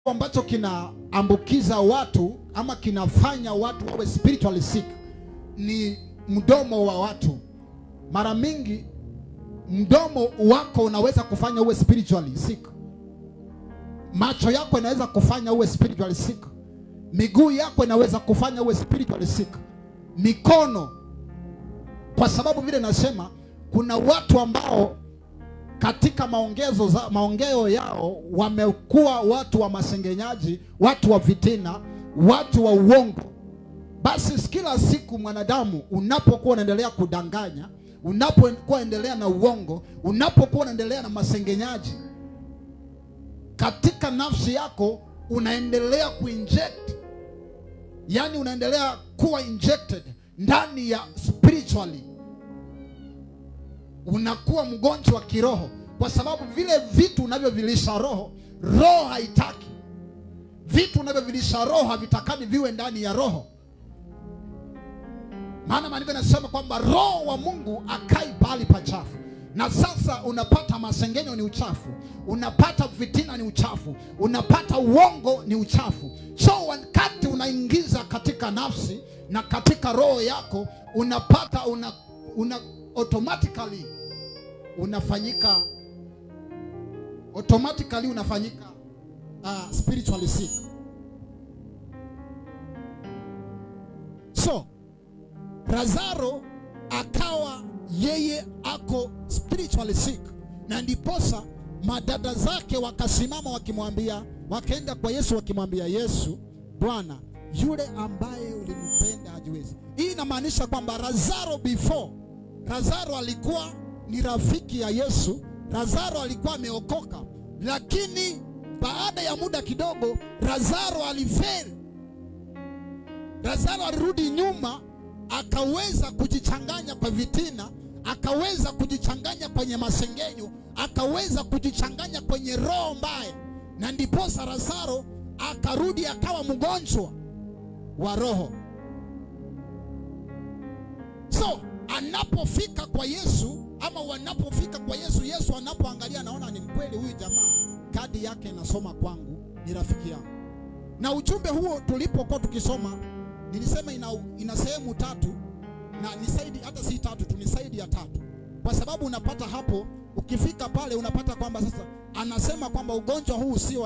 Ambacho kinaambukiza watu ama kinafanya watu wawe spiritually sick ni mdomo wa watu. Mara mingi mdomo wako unaweza kufanya uwe spiritually sick. Macho yako inaweza kufanya uwe spiritually sick. Miguu yako inaweza kufanya uwe spiritually sick. Mikono, kwa sababu vile nasema kuna watu ambao katika maongeo yao wamekuwa watu wa masengenyaji, watu wa fitina, watu wa uongo. Basi kila siku mwanadamu unapokuwa unaendelea kudanganya, unapokuwa endelea na uongo, unapokuwa unaendelea na masengenyaji, katika nafsi yako unaendelea kuinject, yani unaendelea kuwa injected ndani ya spiritually, unakuwa mgonjwa wa kiroho, kwa sababu vile vitu unavyovilisha roho, roho haitaki. Vitu unavyovilisha roho havitakani viwe ndani ya roho. Maana maandiko yanasema kwamba roho wa Mungu akai pahali pachafu. Na sasa unapata masengenyo ni uchafu, unapata fitina ni uchafu, unapata uongo ni uchafu. So wakati unaingiza katika nafsi na katika roho yako, unapata una automatically unafanyika, automatically unafanyika spiritually sick. So Lazaro akawa yeye ako spiritually sick, na ndiposa madada zake wakasimama wakimwambia, wakaenda kwa Yesu wakimwambia Yesu, Bwana, yule ambaye ulimpenda hajiwezi. Hii inamaanisha kwamba Lazaro before, Lazaro alikuwa ni rafiki ya Yesu, Lazaro alikuwa ameokoka, lakini baada ya muda kidogo Lazaro alifail. Lazaro alirudi nyuma, akaweza kujichanganya kwa vitina, akaweza kujichanganya kwenye masengenyo, akaweza kujichanganya kwenye roho mbaya, na ndiposa Lazaro akarudi akawa mgonjwa wa roho. So anapofika kwa Yesu ama wanapofika kwa Yesu, Yesu anapoangalia anaona ni mkweli huyu jamaa, kadi yake inasoma kwangu, ni rafiki yangu. Na ujumbe huo tulipokuwa tukisoma, nilisema ina sehemu tatu, na ni saidi, hata si tatu tu, ni saidi ya tatu, kwa sababu unapata hapo, ukifika pale unapata kwamba sasa anasema kwamba ugonjwa huu sio